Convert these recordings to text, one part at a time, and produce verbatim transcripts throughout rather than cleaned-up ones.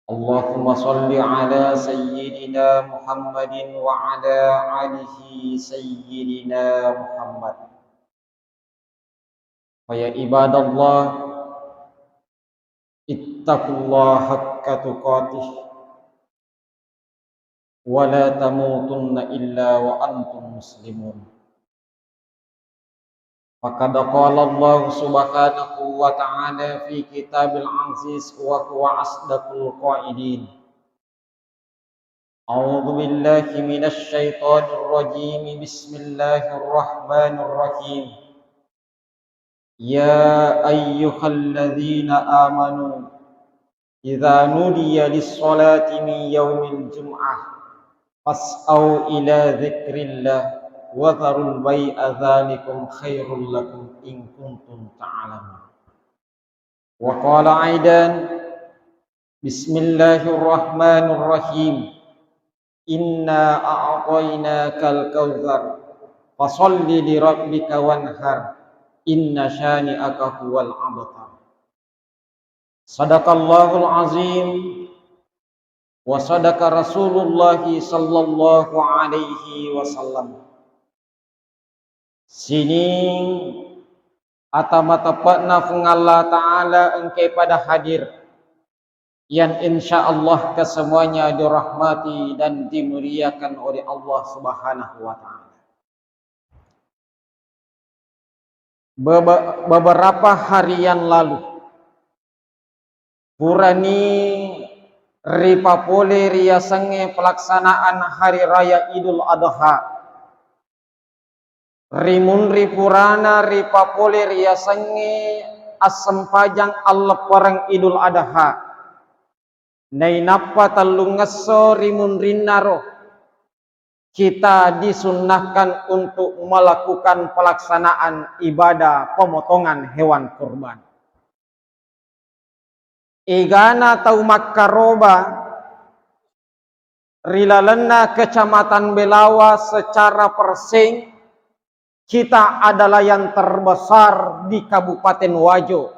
اللهم صل على سيدنا محمد وعلى آله سيدنا محمد. فيا عباد الله، اتقوا الله حق تقاته ولا تموتن إلا وأنتم مسلمون. فقد قال الله سبحانه وتعالى في كتاب العزيز وهو أصدق القائلين: أعوذ بالله من الشيطان الرجيم. بسم الله الرحمن الرحيم. يا أيها الذين آمنوا إذا نودي للصلاة من يوم الجمعة فاسعوا إلى ذكر الله وذروا البيع ذلكم خير لكم إن كنتم تعلمون. وقال أيضا: بسم الله الرحمن الرحيم. إنا أعطيناك الكوثر. فصل لربك وانحر. إن شانئك هو الأبتر. صدق الله العظيم. وصدق رسول الله صلى الله عليه وسلم. Sining ata matepe'na Fuang Allah Ta'ala engkae pada hadir, yang insya Allah kesemuanya dirahmati dan dimuliakan oleh Allah Subhanahu wa Ta'ala. Bebe-, beberapa hari yang lalu, purani ripapole riasengnge pelaksanaan Hari Raya Idul Adha. Rimunri purana ripapole riasengnge assempajang alleppereng Idul Adha. Nainappa tellungngesso rimunrinnaro, kita disunnahkan untuk melakukan pelaksanaan ibadah pemotongan hewan kurban. Egana tau makkaroba ri lalenna Kecamatan Belawa secara persen, kita adalah yang terbesar di Kabupaten Wajo.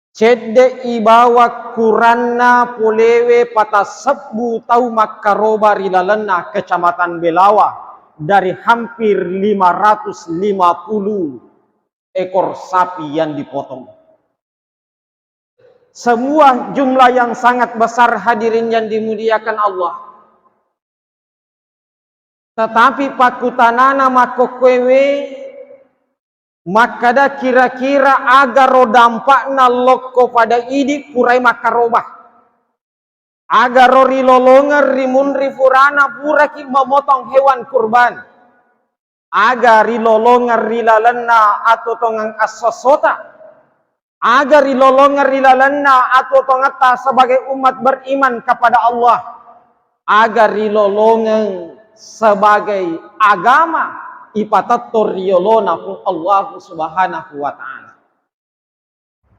Cedde'i bawang kuranna polewe patassebbu tau makkaroba ri lalenna Kecamatan Belawa, dari hampir lima ratus lima puluh ekor sapi yang dipotong. Sebuah jumlah yang sangat besar, hadirin yang dimuliakan Allah. Tetapi pakkutanana makkokkoewe, makkada kira-kira agaro dampakna lokko pada idi purai makkaroba. Agaro rilolongeng rimunri purana puraki memotong hewan kurban. Aga rilolongeng ri lalenna atotongeng assosota. Aga rilolongeng ri lalenna atotongetta sebagai umat beriman kepada Allah. Aga rilolongeng sebagai agama ipatetto ri yolona Puang Allah Subhanahu wa Ta'ala.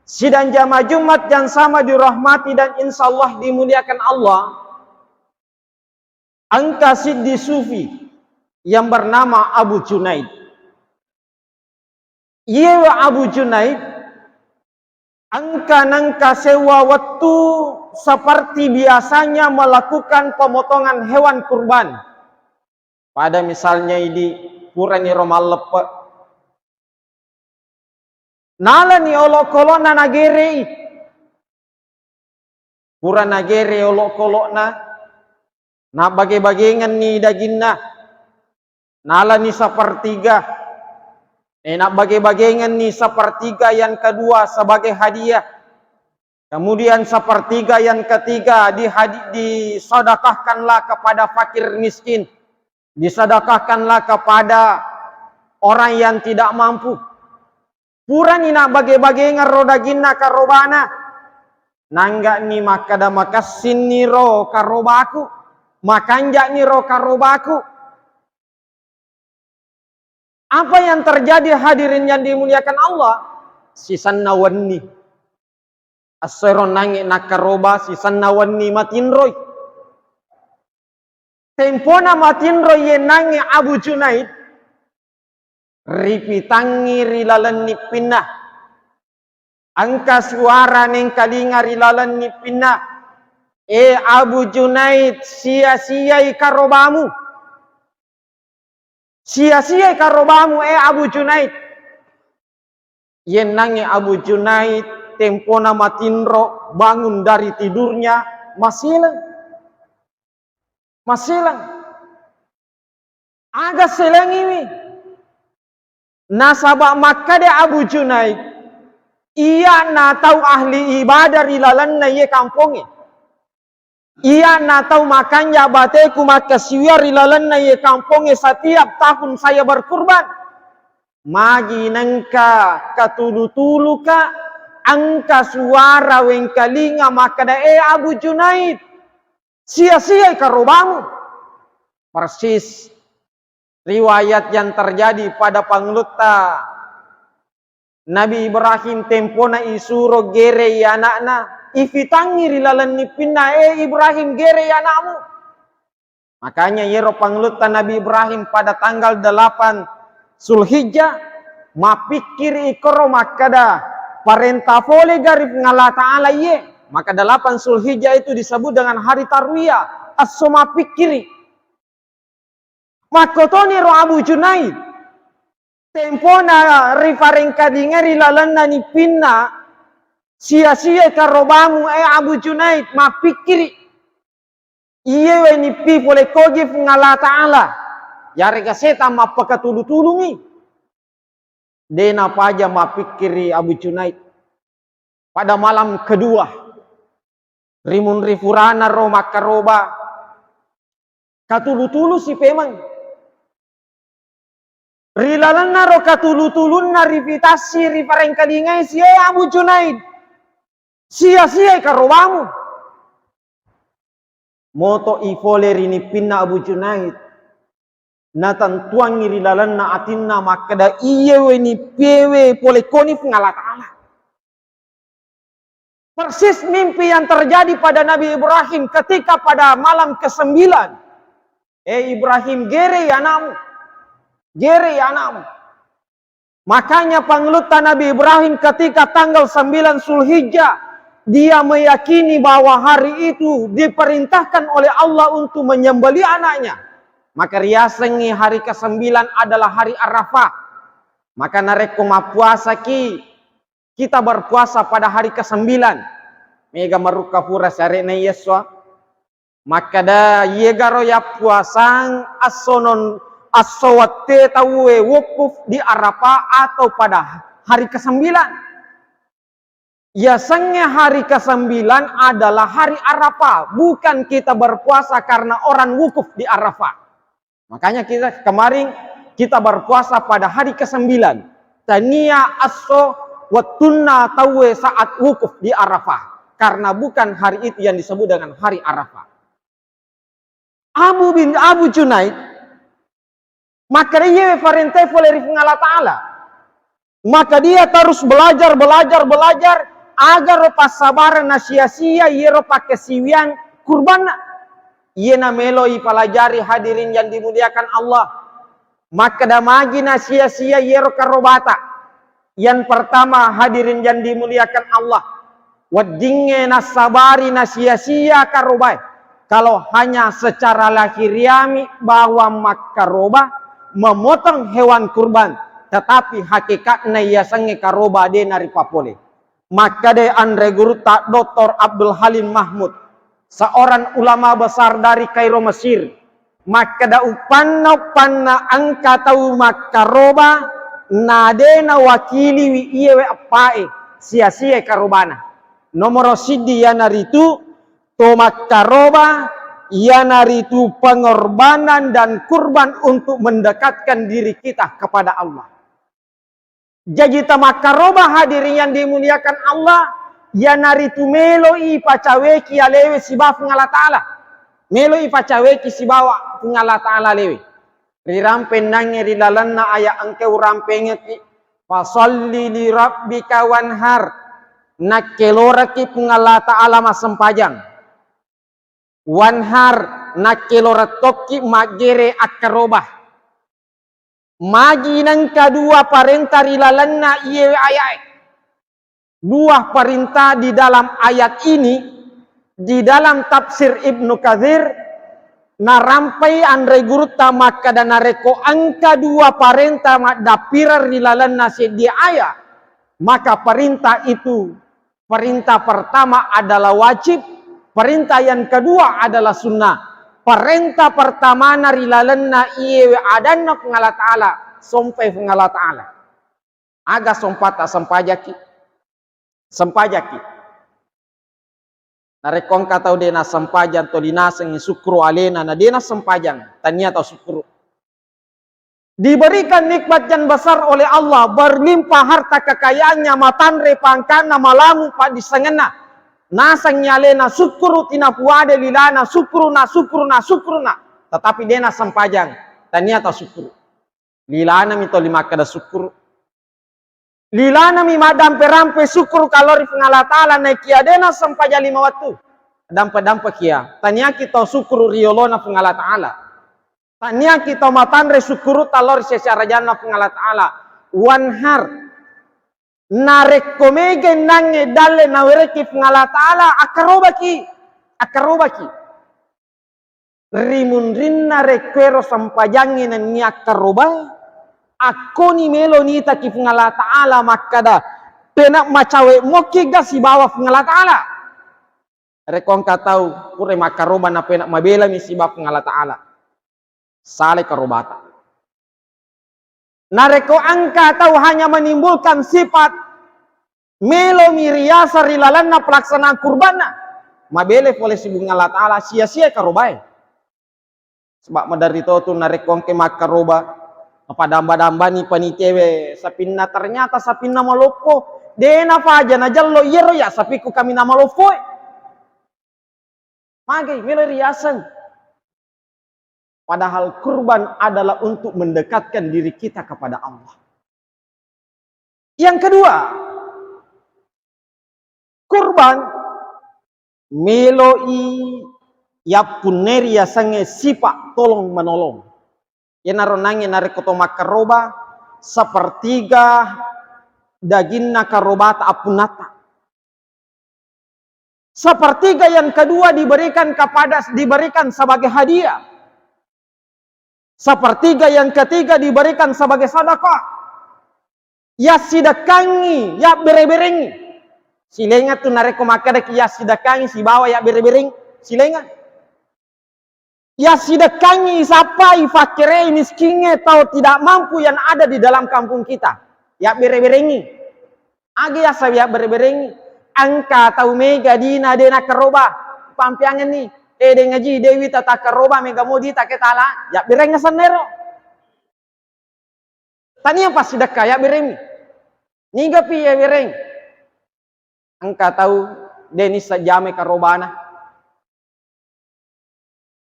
Sidang jamaah Jumat yang sama dirahmati dan insya Allah dimuliakan Allah, engka siddi sufi yang bernama Abu Junaid. Iyewe Abu Junaid engka nengka sewa wettu seperti biasanya melakukan pemotongan hewan kurban. Pada misalnya idi purani ro malleppe, nalani olokolo'na nagerei. Pura nagere olokolo'na, nabbage-bagengenni daginna, nalani sepertiga, eh, nabbage-bagengenni sepertiga yang kedua sebagai hadiah. Kemudian sepertiga yang ketiga dihadi-, disedekahkanlah kepada fakir miskin, disedekahkanlah kepada orang yang tidak mampu. Purani nabbage-bagengeng ro daginna karobana, nangga'ni makkada, makessinni ro karobaku, makanja'ni ro karobaku. Apa yang terjadi, hadirin yang dimuliakan Allah? Sisenna wenni. Esso ero nangnge nakkaroba, sisenna wenni matinroi. Tempona matinroi ye nangnge Abu Junaid, ripitangngi ri laleng nippinna. Engka suara nengkalinga ri laleng nippinna. Eh Abu Junaid, sia-siai karobamu. Sia-siai karobamu, eh Abu Junaid. Yennangnge Abu Junaid, tempona matinro, bangun dari tidurnya, masileng. Masileng. Aga selengiwi? Nasaba makkeda Abu Junaid, iyana tau ahli ibadah ri lalenna iye kampongnge. Iyana tau makanja bateku makkasiwiang ri lalenna iye kampongnge setiap tahun saya berkurban. Magi nengka katulu-tuluka, engka suara wengkalinga makkeda, "Eh Abu Junaid, sia-siai karobamu." Persis riwayat yang terjadi pada pangulutta Nabi Ibrahim tempona isuro gerei anakna, ifitangngi ri laleng nippinna, "Eh Ibrahim, gerei anakmu." Makanya yero pangulutta Nabi Ibrahim pada tanggal delapan Zulhijjah, mappikkiri ikoro makkeda, parenta fole gari Puang Allah Ta'ala iye. Maka delapan Zulhijjah itu disebut dengan hari Tarwiyah, esso mappikkiri. Makkotoniro Abu Junaid. Tempona rifarengkalingai ri lalenna nippinna, sia-sia karobamu, eh Abu Junaid, mappikkiri. Iyewe nippi pole kogi Puang Allah Ta'ala. Yarega setang mappakatulu-tulumi. De napaja mappikkiri Abu Junaid. Pada malam kedua, rimunri furana ro makkaroba, katulu-tulu si pemeng. Ri lalenna ro katulu-tulunna rifitassi, riparengkalingai si, eh Abu Junaid, sia-siai karobamu. Moto ifole ri nippinna Abu Junaid, natentuangngi ri lalenna atinna makkeda, iyewe nippiewe pole koni Puang Allah Ta'ala. Persis mimpi yang terjadi pada Nabi Ibrahim ketika pada malam kesembilan. Eh Ibrahim, gerei anakmu. Gerei anakmu. Makanya pangulutta Nabi Ibrahim ketika tanggal sembilan Zulhijjah, dia meyakini bahwa hari itu diperintahkan oleh Allah untuk menyembelih anaknya. Maka riasengngi hari kesembilan adalah hari Arafah. Maka narekko mappuasaki, kita berpuasa pada hari kesembilan. Mega marukka pura syare'na iyessoa. Makkeda, iyegaro yappuasang esso non-, esso wette tauwe wukuf di Arafah atau pada hari kesembilan. Yasengnge hari kesembilan adalah hari Arafah, bukan kita berpuasa karena orang wukuf di Arafah. Makanya kita kemarin kita berpuasa pada hari kesembilan. Tania esso wettunna tauwe saat wukuf di Arafah. Karena bukan hari itu yang disebut dengan hari Arafah. Abu bin Abu Junaid, maka dia farente pole ri Puang Allah Ta'ala. Maka dia terus belajar, belajar, belajar, agar passabaran na sia-sia yero pakkasiwiang kurbanna. Iyena melo ipalajari, hadirin yang dimuliakan Allah. Makkeda magi na sia-sia yero karobata. Yang pertama, hadirin yang dimuliakan Allah, weddingnge nassabari na sia-sia karobae. Kalau hanya secara lahiriami bawang makkaroba, memotong hewan kurban, tetapi hakikatna yasengnge karoba de naripapole. Makkeda anre gurutta Doktor Abdul Halim Mahmud, seorang ulama besar dari Kairo, Mesir, makkeda, uppanna-uppanna engka tau makkaroba na de nawakiliwi iyewe eppae, sia-siai karobana. Nomoro siddi iyanaritu to makkaroba, iyanaritu pengorbanan dan kurban untuk mendekatkan diri kita kepada Allah. Jaji tamakkaroba, hadirin yang dimuliakan Allah, iyanaritu meloi ipacaweki alewe sibawa Puang Allah Ta'ala. Meloi ipacaweki sibawa Puang Allah Ta'ala alewe. Rirampennangnge ri lalenna ayat engka urampengeki, "Fasalli li rabbika wanhar." Nakkeloraki Puang Allah Ta'ala massempajang. Wanhar, nakkeloreng tokki maggere akkaroba. Magi nengka dua parenta ri lalenna iyewe ayae. Dua perintah di dalam ayat ini Di dalam tafsir Ibnu Katsir, narampai anre gurutta makkeda, narekko engka dua parenta maddappireng ri lalenna seddi aya, maka perintah itu, perintah pertama adalah wajib, perintah yang kedua adalah sunnah. Perintah pertamana ri lalenna iyewe adanna Puang Allah Ta'ala, sompai Puang Allah Ta'ala. Aga sompata? Sempajaki. Sempajaki. Narekko engka tau de' nassempajang, tuli nasengngi sukkuru alena, na de' nassempajang, tania tau sukkuru. Diberikan nikmat yang besar oleh Allah, berlimpah harta kekayaannya, matanre pangkanna, malamu paddissengenna. Nasengngi alena sukkuru, tinapuade lilana sukkuru, na sukkuru, na sukkuru, na. Tetapi de' nassempajang, tania tau sukkuru. Lilanami toli makkeda sukkuru. Lilanami maddampe-rampe sukkuru lao ri Puang Allah Ta'ala, naekia de' nassempajang lima wettu. Dampe-dampekia. Taniaki tau sukkuru ri yolona Puang Allah Ta'ala. Taniaki tau matanre sukkuru lao ri sese arajanna Puang Allah Ta'ala. Wanhar. Narekko mega ennangnge dalle nawereki Puang Allah Ta'ala, akkarobaki. Akkarobaki. Rimunrinna rekkuero sempajangnge nennia akkaroba, akkoni melo nitaki Puang Allah Ta'ala makkeda, pena macawe mokkiga sibawa Puang Allah Ta'ala. Rekko engka tau pura makkaroba napena mabelami sibawa Puang Allah Ta'ala, salai karobata. Narekko engka tau hanya menimbulkan sifat melomi riaseng ri lalenna pelaksanaan kurbanna, mabele pole sibawa Puang Allah Ta'ala, sia-sia karobae. Sebab maderri to tu narekko engka makkaroba, mapadamba-dambani panitiawe sapinna, ternyata sapinna maloppo, de' nafaja najello iyaro ya sapikku kaminang maloppoe. Magai melo riaseng. Padahal kurban adalah untuk mendekatkan diri kita kepada Allah. Yang kedua, kurban meloi yappunnai riasengnge sifat tolong menolong. Iyanaro nangnge narekko to makkaroba, sepertiga daginna karobata appunnata. Sepertiga yang kedua diberikan kepada, diberikan sebagai hadiah. Sepertiga yang ketiga diberikan sebagai sedekah. Yassidekkangngi, yabbere-berengngi. Silenga tu narekko makkedaki yassidekkangngi sibawa yabbere-bereng, silenga. Yassidekkangngi, isappai fakkere miskingnge, tau tidak mampu yang ada di dalam kampung kita. Yabbere-berengngi. Agi yassawi yabbere-berengngi. Engka tau mega dina de' nakkaroba. Pampeangenni. Eh, de' ngaji, de' wita takkaroba, mega mo dita ke tala. Yabbereng sennero. Tania passidekka, yabberemmi. Nigapi yabbereng? Engka tau de' nisseng jame karobana.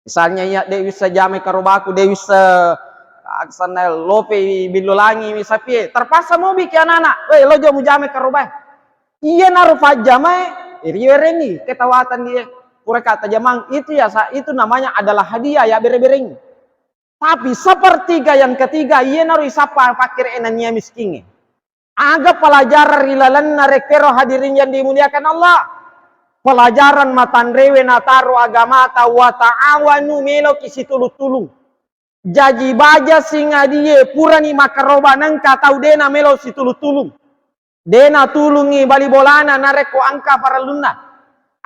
Misalnya iya de' wisseng jame karobaku, de' wisseng, ah, sanna lope billo langi mi sapie. Terpaksa mobi ki anana, "Weh, lo jo mujame karobae." Iyanaro pajjamae, eh, riwerengngi, ketawatan dia. Pura kata jamang, itu ya, sa-, itu namanya adalah hadiah, yabbere-berengngi. Tapi sepertiga yang ketiga, iyanaro isappa fakkere nennia miskingnge. Aga pelajaran ri lalenna rekkero hadirin yang dimuliakan Allah? Pelajaran matanrewe nataro agamata, "Wa ta'awanu", meloki situlung-tulung. Jaji baja singadie purani makkaroba nengka tau dena melo situlung-tulung. Dena tulungi bali bolana narekko engka parellunna.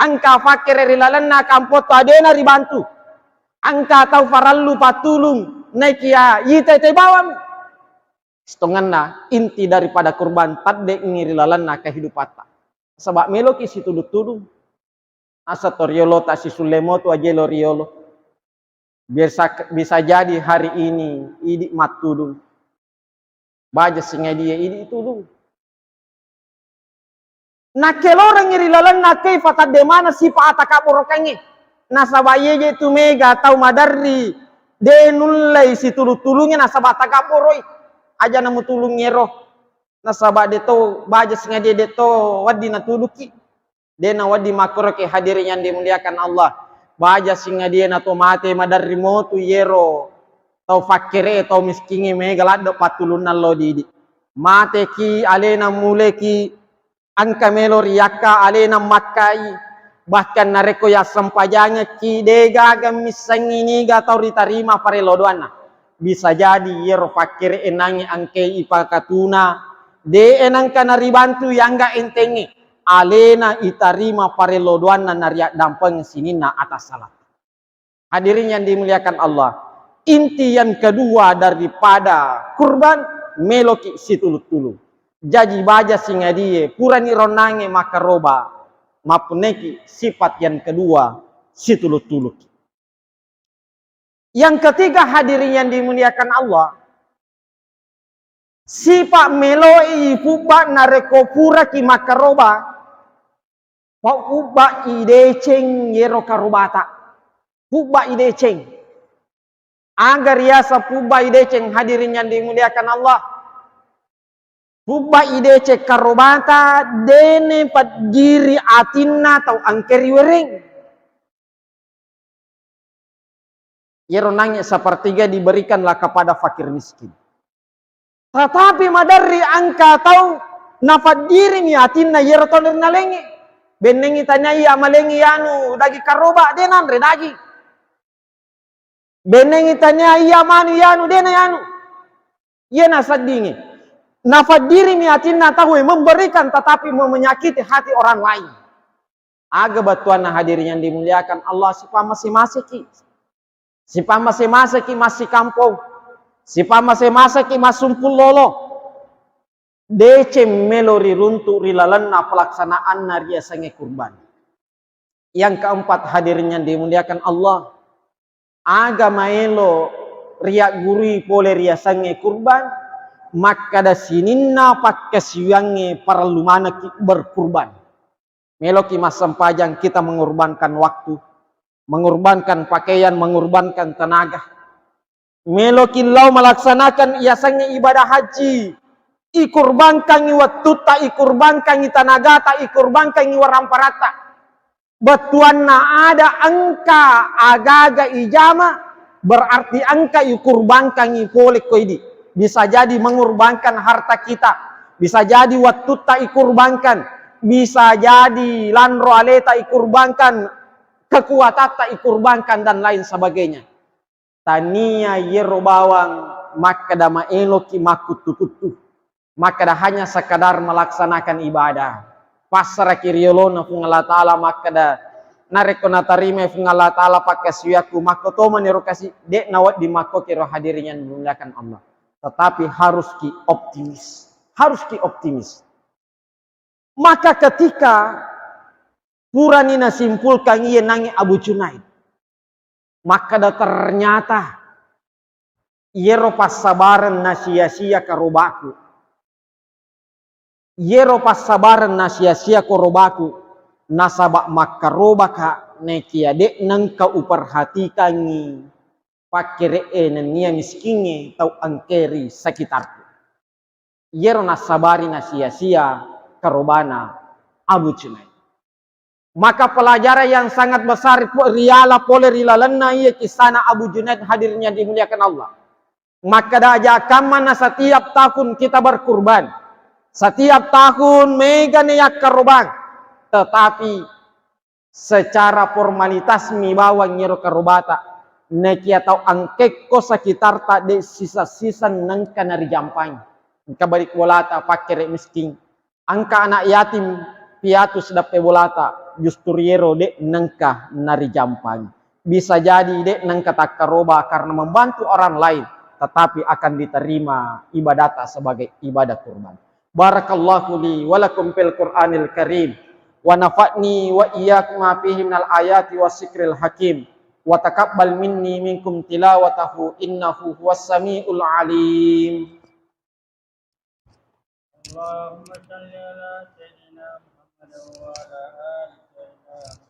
Engka fakkere ri lalenna kampotto dena ribantu. Engka tau parellu pattulung naikia itai-tai bawang. Sitongenna inti daripada kurban taddengngi ri lalenna kehidupatta. Saba meloki situdung-tudung. Asa to riolota sisulle motu ajelo riolo. Bisa, bisa jadi hari ini idi mattudung. Baja singadie idi tudung. Nakkelorengngi ri lalenna kaifa tadde maneng sipa atakabborokengnge. Nasaba iye je tu mega tau maderri de nullei situlu-tulungnge nasaba takabboroi. Aja namutulungngi ero. Nasaba de to baja singadie de to wedding natudukki. De nawedding makkoroke hadirin yang dimuliakan Allah. Baja singadie na to mate maderri motu yero tau fakkere, tau miskingnge mega ladde pattulunna lo didi. Mateki alena muleki engka melo riyakka alena makkai, Bahkan narekko yassempajangekki, degaga missengngi niga tau ritarima parello doanna. Bisa jadi iyero pakkere'e nangnge angke ipakatuna, de'e nengka naribantu yangga entengnge, alena itarima parello doanna nariaddampeng sininna atasala. Hadirin yang dimuliakan Allah, inti yang kedua daripada kurban, meloki situlu-tulu. Jaji baja singadie, purani ronnangnge makaroba, mappunneki sifat yang kedua, situlu-tuluki. Yang ketiga, hadirin yang dimuliakan Allah, sipa meloi pubba narekko puraki makaroba, pau pubba ideceng yero karobata. Pubba ideceng. Aga riasa pubba ideceng, hadirin yang dimuliakan Allah? Pubba ideceng karobata, dene pajjiri atinna tau angke riwereng. Yero nangnge sepertiga diberikanlah kepada fakir miskin. Tetapi maderri engka tau napaddirimi atinna yero tau nalengnge. Bennengngi tania iya malengngi yanu daging karoba, de nanre daging. Bennengngi tania iya manu yanu, de na yanu. Iya naseddingi. Napaddirimi atinna tauwe memberikan tetapi menyakiti hati orang lain. Aga battuanna, hadirin yang dimuliakan Allah, sipamase-maseki. Sipamase-maseki massikampong. Sipamase-maseki massumpung lolo. Deceng melo riruntu ri lalenna pelaksanaanna riasengnge kurban. Yang keempat, hadirin yang dimuliakan Allah, aga maelo riaggurui pole riasengnge kurban, makkada sininna pakkasiwiangnge parellu manekki berkurban. Meloki massempajang, kita mengorbankan waktu, mengorbankan pakaian, mengorbankan tenaga. Meloki lao melaksanakan yasengnge ibadah haji, ikurbankangngi wettutta, ikurbankangngi tanagata, ikurbankangngi waramparatta. Bettuanna ada engka agaga ijama, berarti engka ikurbankangngi pole ko idi. Bisa jadi mengorbankan harta kita, bisa jadi wettutta ikurbankan, bisa jadi lanro aleta ikurbankan, kekuatatta ikurbankan, dan lain sebagainya. Tania yero bawang makkeda maeloki makkuttu-kuttu, makkeda hanya sekadar melaksanakan ibadah. Passaraki ri yolona Puang Allah Ta'ala makkeda, narekko natarimai Puang Allah Ta'ala pakkasiwiakku, makko tomani ro kasi, de nawedding makkoki ro, hadirin yang dimuliakan Allah. Tetapi harus ki optimis. Harus ki optimis. Maka ketika purani nasimpulkan iye nangnge Abu Junaid, makkeda, ternyata iyero passabareng nasia-sia karobaku. Iyero passabareng nasia-sia karobaku, nasaba makkarobaka nekia de nengka uperhatikangngi pakkere'e nennia miskingnge tau engkeri sekitarku. Iyero nassabari nasia-sia karobana Abu Junaid. Maka pelajaran yang sangat besar pu-, riala pole ri lalenna iye kissana Abu Junaid, hadirin yang dimuliakan Allah. Makkeda aja kamma na setiap tahun kita berkurban, setiap tahun mega ne yakkarobang, tetapi secara formalitas mi bawang iyaro karobata. Nakia tau engkekko sekitarta de sisa-sisa nengka narijampangi. Engka balik bolata, pakkere miskin, engka anak yatim piatu sedappe bolata, justru iyero de nengka narijampangi. Bisa jadi de nengka takkaroba karena membantu orang lain, tetapi akan diterima ibadata sebagai ibadah kurban. Barakallahu li wa lakum fil Qur'anil Karim, wa nafa'ni wa iyyakum ma fihi minal ayati was sikril hakim, wa taqabbal minni minkum tilawatahu innahu huwas samiul alim. Allahumma shalli ala sayyidina Muhammad wa ala ali sayyidina